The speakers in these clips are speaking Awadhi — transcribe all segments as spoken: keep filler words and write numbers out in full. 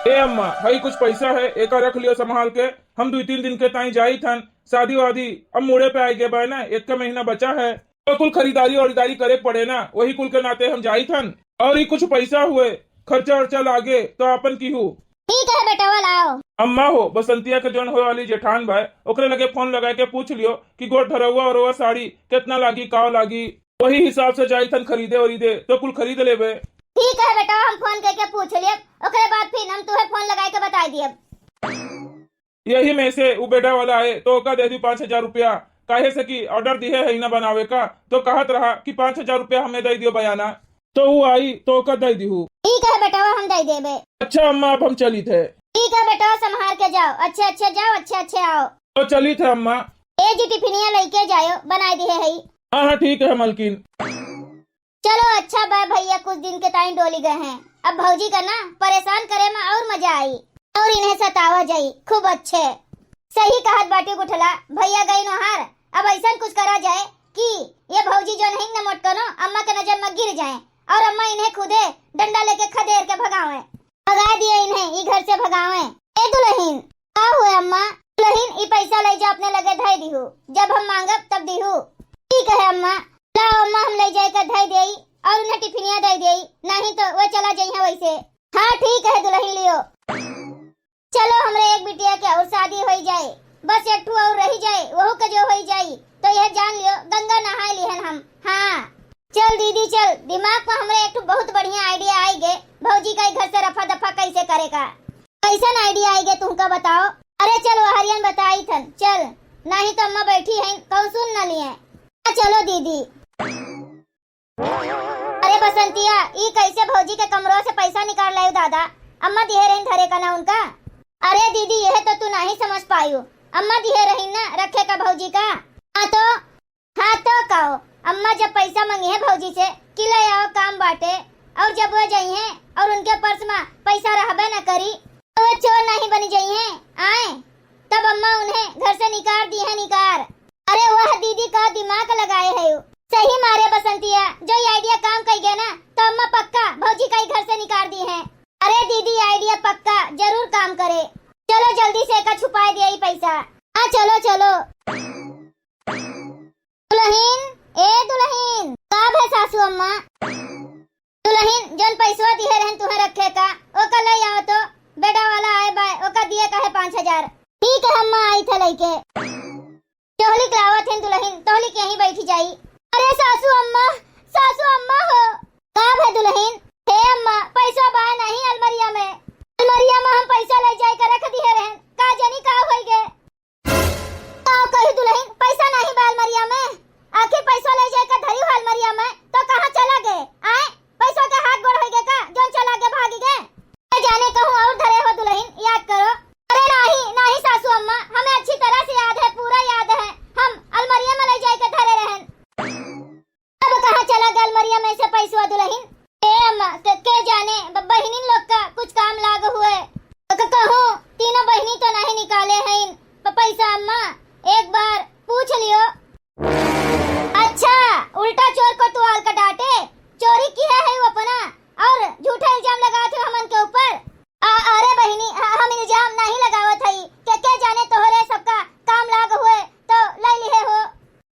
ए अम्मा, हई कुछ पैसा है, एका रख लियो संभाल के। हम दुई तीन दिन के ताई जाई थन, शादी वादी अब मुड़े पे आई गए बा ना, एक का महीना बचा है, तो कुल खरीदारी ओरीदारी करे पड़े ना, वही कुल के नाते हम जाई थन। और ही कुछ पैसा हुए, खर्चा उर्चा लागे तो आपन की हूँ। ठीक है बेटवा, लाओ। अम्मा हो, बसंतिया के जौन होए वाली जेठान बा, ओकरे लगे फोन लगाए के पूछ लियो कि गोर धरौआ औरौआ साड़ी कितना लागी, काव लागी, वही हिसाब से जाई थन खरीदे वरीदे, तो कुल खरीद लेबे। ठीक है बेटा, हम फोन करके पूछ लेब, ओकरे बाद फिर हम तुहे फोन लगाए के बताई दियब। यही में से उ बेटा वाला आए, तो ओका दे दी पाँच हजार रुपया, काहे से कि ऑर्डर दिहे है ना बनावे का, तो कहत रहा कि पाँच हजार रुपया हमें दे दियो बयाना, तो उ आई तो ओका दे दिहू। ठीक है बेटवा, हम दे देबे। अच्छा अम्मा, अब हम चलित है। ठीक है बेटवा, संभाल के जाओ, अच्छे अच्छे जाओ, अच्छे अच्छे आओ। तो चलित है अम्मा। ए जी, टिफिनिया लेके जायो, बनाए दिहे है। हाँ हाँ, ठीक है मलकिन। चलो अच्छा बा भैया, कुछ दिन के ताई डोली गए हैं, अब भौजी का ना परेशान करे में और मजा आई और इन्हें सतावा जाई खूब अच्छे। सही कहत बाटी गुठला, भैया गई नोहार, अब ऐसा कुछ करा जाए कि ये भौजी जो नहीं न मोटकनो अम्मा के नजर में गिर जाए और अम्मा इन्हें खुदे डंडा लेके खदेड़ के भगावे, भगा दिए इन्हें, ई घर से भगावे। ए दुल्हन, का हुए अम्मा? दुल्हन, ई पैसा ले जा, अपने लगे धई दिहू, जब हम मांगब तब दिहू। ठीक है अम्मा। लाओ अम्मा, हम ले जाए के धई देई और उन्हें टिफिनिया दे देई, नहीं तो वो चला जाई है वैसे। हाँ ठीक है दुल्हन, लियो। चलो हमरे एक बिटिया के और शादी होई जाए, बस एक ठू और रही जाए, वहू के जो होई जाई, तो यह जान लियो गंगा नहाए लिहन हम। हाँ चल दीदी चल, दिमाग में हमरे एक ठू बहुत बढ़िया आइडिया आई गे, भौजी का ही घर से रफा दफा कैसे करे का। कैसन आइडिया आई गे तुमका बताओ? अरे चल, वहरियन बताई थन, चल, नहीं तो अम्मा बैठी हैं, कहूँ सुन न लिए। हाँ, चलो दीदी। अरे बसंतिया, ई कैसे भौजी के कमरो से पैसा निकाल लायू दादा? अम्मा दिहे रहीन धरे का ना उनका। अरे दीदी, यह तो तू नहीं समझ पायू, अम्मा दिहे रहीन ना रखे का भौजी का। हाँ तो, हाँ तो कहो, अम्मा जब पैसा मंगी है भौजी से कि ले आओ काम बाटे, और जब वो जाई हैं और उनके पर्स में पैसा रहबे न करी, तो वो चोर नहीं बनी जाई हैं, आए, तब अम्मा उन्हें घर से निकाल दी है, निकाल। अरे वाह दीदी, का दिमाग लगाए है यू। सही मारे बसंतिया, जो ये आइडिया काम कर गया ना, तो अम्मा पक्का भौजी का ही घर से निकाल दी है। अरे दीदी, आइडिया पक्का जरूर काम करे। चलो जल्दी से एका छुपाए दिया ई पैसा। हाँ चलो चलो। दुल्हन, ए दुल्हन, का भे सासू अम्मा? दुल्हन, जौन पैसवा दिहे रहन तुहे रखे का, ओका ले आओ तो, बेटा वाला आए बाय, ओका दिए का है पाँच हजार। ठीक है अम्मा, आई थे लइके। तोहलिक लावत हैं दुल्हन, तोहलिक यहीं बैठी जाई। अरे सासू अम्मा, सासू अम्मा हो। का भे दुल्हन? हे अम्मा, पैसवा बाय नहीं अलमरिया में। अलमरिया में हम पैसा ले जाए के रख दिहे रहन, का जानी का होई गे। का कही दुल्हन, पैसा नहीं बा अलमरिया में? आखिर पैसा ले जाए के धरी हो अलमरिया में, तो कहाँ चला गे? आए, पैसा के हाथ गोड़ होई गे का, जौन चला गे, भागी गे? ए जाने कहूँ और धरे हो दुल्हन, याद करो। अरे नाही, नाही सासू अम्मा, हमें अच्छी तरह से याद है, पूरा याद है। हम अलमरिया में ले जाए के धरे रहन। अब कहाँ चला गे अलमरिया में से पैसवा दुल्हन? ए अम्मा, के, के जाने, ब-, बहिनिन लोग का कुछ काम लाग हुए। क-, क-, कहूँ, तीनों बहिनी तो नहीं निकाले हैं प-, पैसा अम्मा, एक बार पूछ लियो। अच्छा, उल्टा चोर कोतवाल का डांटे, चोरी किहे है वो अपना, और झूठा इल्जाम लगावत हो हमन के ऊपर। आ, अरे बहिनी, ह-, हम इल्जाम नहीं लगावत हई, के, के जाने तोहरे सबका काम लाग हुए तो ले लिहे हो।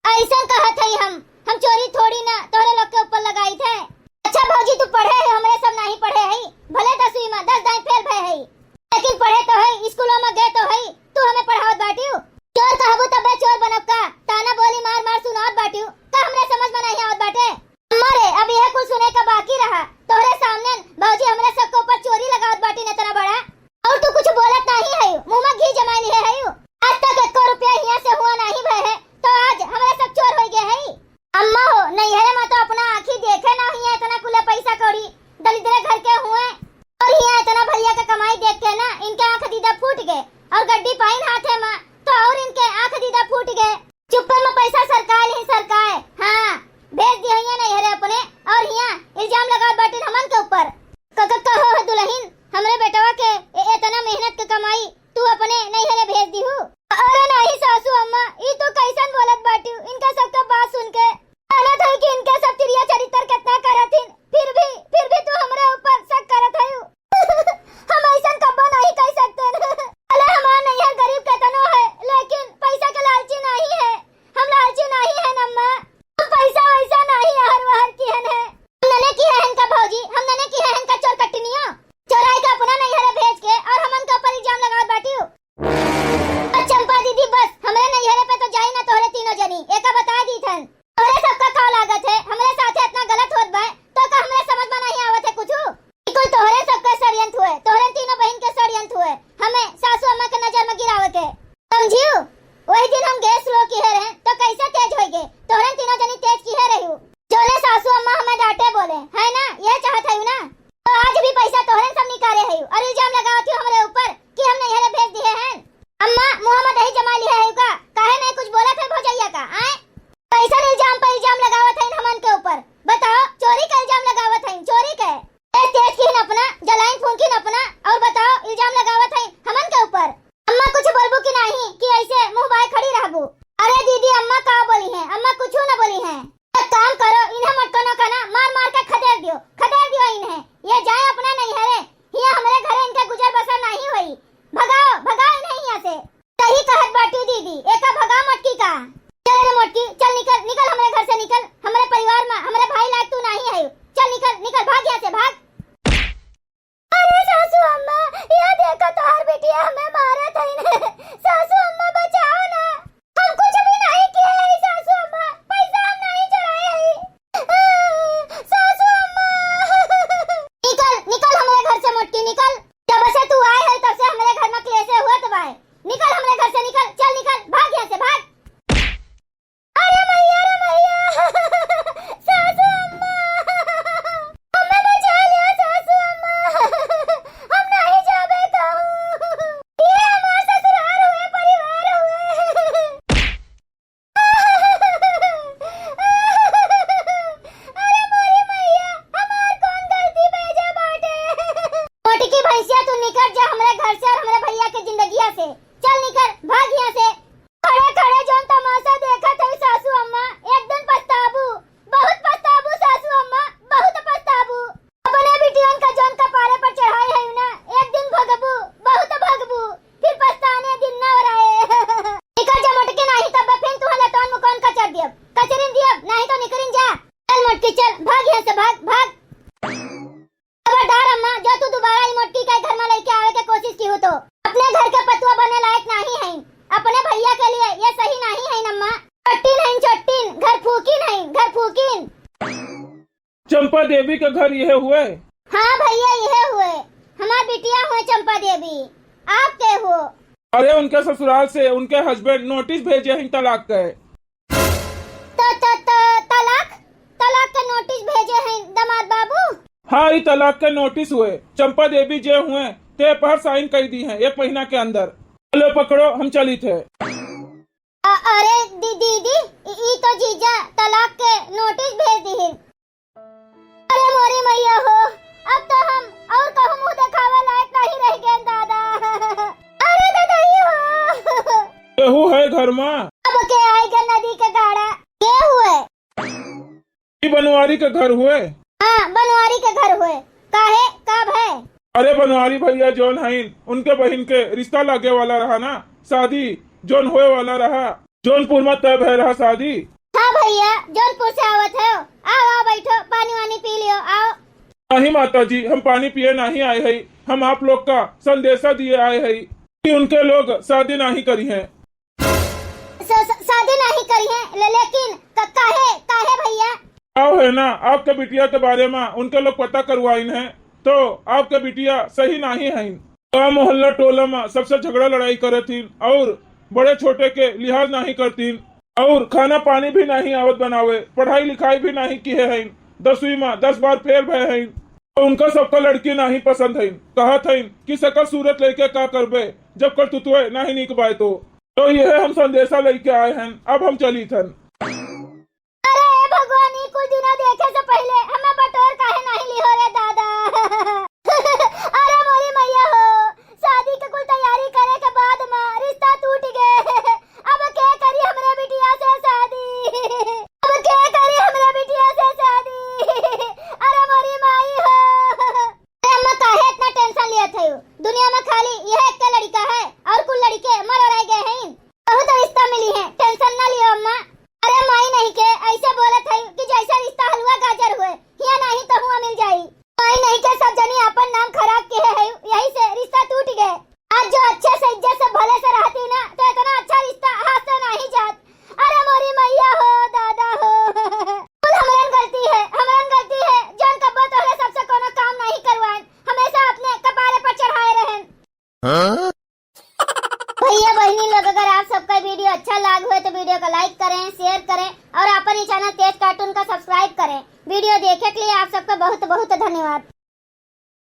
ऐसन कहत हई हम, हम चोरी थोड़ी ना तोहरे लोग के ऊपर लगाई थे। अच्छा भौजी, तू पढ़े है, हमरे सब नहीं पढ़े हई, भले दसवीं में दस दाई फेल भए हई, लेकिन पढ़े तो हई, स्कूलों में गए तो हई, तू हमें पढ़ावत बाटियो। चोर कहबू तबे चोर बनब का? ताना बोली मार मार सुनावत बाटियो का? हमरे समझ में नहीं आवत बाटे। अम्मा रे, अब यह कुछ सुने का बाकी रहा। तोहरे सामने भौजी हमरे सबके ऊपर चोरी लगावत बाटिन इतना बड़ा, और तू कुछ बोलत नहीं है, मुंह में घी जमा लिहे है। आज तक एको रुपया हिया से हुआ नहीं भय है, तो आज हमरे सब चोर हो गए है। अम्मा हो, नैहरे में तो अपना आँखी देखे ना हिया इतना कुले पैसा कौड़ी, दलिद्रे घर के हुए, और हिया इतना भैया के कमाई देख के ना इनके आँख दीदा फूट गए, और गड्डी पाइन हाथे में तो और इनके आँख दीदा फूट गए। चुप्पे में पैसा सरकाए लिही सरकाए। हाँ, भेज दिहैया नैहरे अपने, और हिया इल्जाम लगावत बाटिन हमन के ऊपर। क-, क-, कहो है दुल्हन, हमरे बेटवा के ए-, एतना मेहनत के कमाई तू अपने नैहरे भेज दिहू? अरे नाही सासू अम्मा, ई तू कैसन बोलत बाटिउ? इनका सबका बात सुन के जानत हई कि इनके सब तिरिया चरित्र कितना करत हिन, फिर भी, फिर भी तू हमरे ऊपर शक करत हई। हम ऐसन कब्बो षड्यंत्र हुए, तोहरन तीनों बहिन के षड्यंत्र हुए, हमें सासू अम्मा के नजर में गिरावे के। समझियो? वही दिन हम गैस लो किहे रहे, तो कैसे तेज होइगे? तोहरन तीनों जनी तेज किहे रहियो। जोने सासू अम्मा हमें डांटे बोले, है ना? यह चाहत है ना? तो आज भी पैसा तोहरन सब निकाले है और इल्जाम लगावत हो हमरे ऊपर कि हम नैहरे भेज दिए हैं। अम्मा, मुँह में दही जमा लिहे है का? काहे नहीं कुछ बोलत है भौजैया का? आए? कैसन इल्जाम पर इल्जाम लगावत हइन हमन के ऊपर? बताओ, चोरी का इल्जाम लगावत हइन, चोरी के। तेज तेज किहिन अपना, जलाइन फूंकिन अपना, और बताओ, इल्जाम लगावत हइन हमन के ऊपर। अम्मा कुछ बोलबू कि नाही कि ऐसे मुंह बाय खड़ी रहबू? अरे दीदी, अम्मा का बोली हैं? अम्मा कुछ न बोली हैं। एक काम करो, इन्हें मटकनो का ना मार मार के खदेड़ दियो, खदेड़ दियो इन्हें। ये जाए अपना नैहरे, हियां हमरे घरे इनके गुजर बसर नाही होई। भगाओ, भगाओ इन्हें हियां से। सही कहत बाटू दीदी, एका भगा मोटकी का। चल रे मोटकी, चल निकल, निकल हमरे घर से निकल, हमरे परिवार में, हमरे भाई लायक तू नाही है। चल निकल, निकल, भाग यहाँ से, भाग। अरे सासू अम्मा, यह देखो तोहार बिटिया हमें मारत है। सासू अम्मा बचाओ ना, हम कुछ भी नाही किए है सासू अम्मा, पैसा हम नाही चढ़ाए है। सासू अम्मा। निकल, निकल हमरे घर से मोटकी, निकल। जब से तू आए है तब से हमरे घर में क्लेश होत बाय। निकल हमरे घर से, निकल, चल निकल, भाग यहाँ से, भाग। अरे मैया रे मैया, सासू अम्मा, हमें बचा लियो सासू अम्मा, हम नहीं जाबे कहूँ। ये हमार ससुराल हुए, परिवार हुए। अरे मोरी मैया, हमार कौन गलती भेजा बाटे? मोटकी भैंसिया, तू निकल जा हमरे घर से और हमरे भैया के जिंदगिया से। चल निकल, भाग यहाँ से। खड़े खड़े जौन तमाशा देखत है सासू अम्मा, एक दिन पछताबू, बहुत पछताबू सासू अम्मा, बहुत पछताबू। अपने बिटियन का जौन कपारे पर चढ़ाई है ना, एक दिन भोगबू, बहुत भोगबू, फिर पछताने दिन ना रहे। निकल जा मोटकी, नाही तब फिर तुहा लटौन मुकौन कचर दियब, कचरिन दियब, नाही तो निकरिन जा। चल मोटकी चल, भाग यहाँ से, भाग, भाग। खबरदार अम्मा, जो तू दोबारा ई मोटकी के घर में लेके आवे के कोशिश किहू तो। अपने घर के पतुआ बने लायक नाही है, अपने भैया के लिए ये सही नाही है अम्मा। चोट्टिन है, चोट्टिन, घर फूकिन है, घर फूकिन। चंपा देवी के घर यह हुए? हाँ भैया, यह हुए। हमार बिटिया हुए चंपा देवी। आप के हो? अरे, उनके ससुराल से उनके हस्बैंड नोटिस भेजे हैं तलाक के। त, त, त, तलाक, तलाक के नोटिस भेजे हैं दामाद बाबू? हाँ, ई तलाक के नोटिस हुए। चंपा देवी जे हुए, ते पर साइन कर दी हैं एक महीना के अंदर। चलो पकड़ो, हम चली थे। अ-, अरे दी-, दीदी, ई, ई तो जीजा तलाक के नोटिस भेज दिहिन। अरे मोरी मैया हो, अब तो हम और कहूँ मुँह देखावे लायक नहीं रह गए दादा। अरे दादा, ये हो। केहू है घर में? अब के आएगा नदी के गाड़ा? के हुए? ई बनवारी के घर हुए? हाँ, बनवारी के घर हुए। काहे, का भय? अरे बनवारी भैया जौन हईन, उनके बहिन के रिश्ता लागे वाला रहा ना, शादी जौन होए वाला रहा, जौनपुर में तय भय रहा शादी। हाँ भैया, जौनपुर से आवत है। आओ, आओ, बैठो, पानी वानी पी लियो, आओ। नहीं माता जी, हम पानी पिए नहीं आए हैं, हम आप लोग का संदेशा दिए आए हैं कि उनके लोग शादी नहीं करी हैं। स-, स-, शादी नहीं करी है, ले-, लेकिन क-, काहे, काहे भैया? आओ है ना, आपके बिटिया के बारे में उनके लोग पता करवाइन है, तो आपके बिटिया सही नहीं है। गाँव मोहल्ला टोला में सबसे झगड़ा लड़ाई करत थीन और बड़े छोटे के लिहाज नहीं करतीन और खाना पानी भी नहीं आवत बनावे, पढ़ाई लिखाई भी नहीं किए हैं, दसवीं में दस बार फेल भय हैं। तो उनका सबका लड़की नहीं पसंद है, कहत हैं कि सकल सूरत लेके का करबे जब करतुतवे नहीं नीक बाय तो। तो यह हम संदेशा लेके आए हैं, अब हम चली थन। अरे भगवान, ई कुल दिना देखे से पहिले हमें बटोर काहे नहीं लिहो रे दादा? अरे मोरी मैया हो, शादी के कुल तैयारी करे के बाद में रिश्ता टूट गए। अब के करी हमरे बिटिया से शादी? अब के करी हमरे बिटिया से शादी? अरे मोरी माई हो। अरे अम्मा, काहे इतना टेंशन लियत है? दुनिया में खाली यह एक लड़का है और कुल लड़के मर रह गए हैं। बहुत रिश्ता मिली है, टेंशन ना लियो अम्मा। अगर आप सबका video अच्छा लाग होए तो video का like करें, share करें और अपन ये channel तेज cartoon का subscribe करें। Video देखे के लिए आप सबका बहुत बहुत धन्यवाद।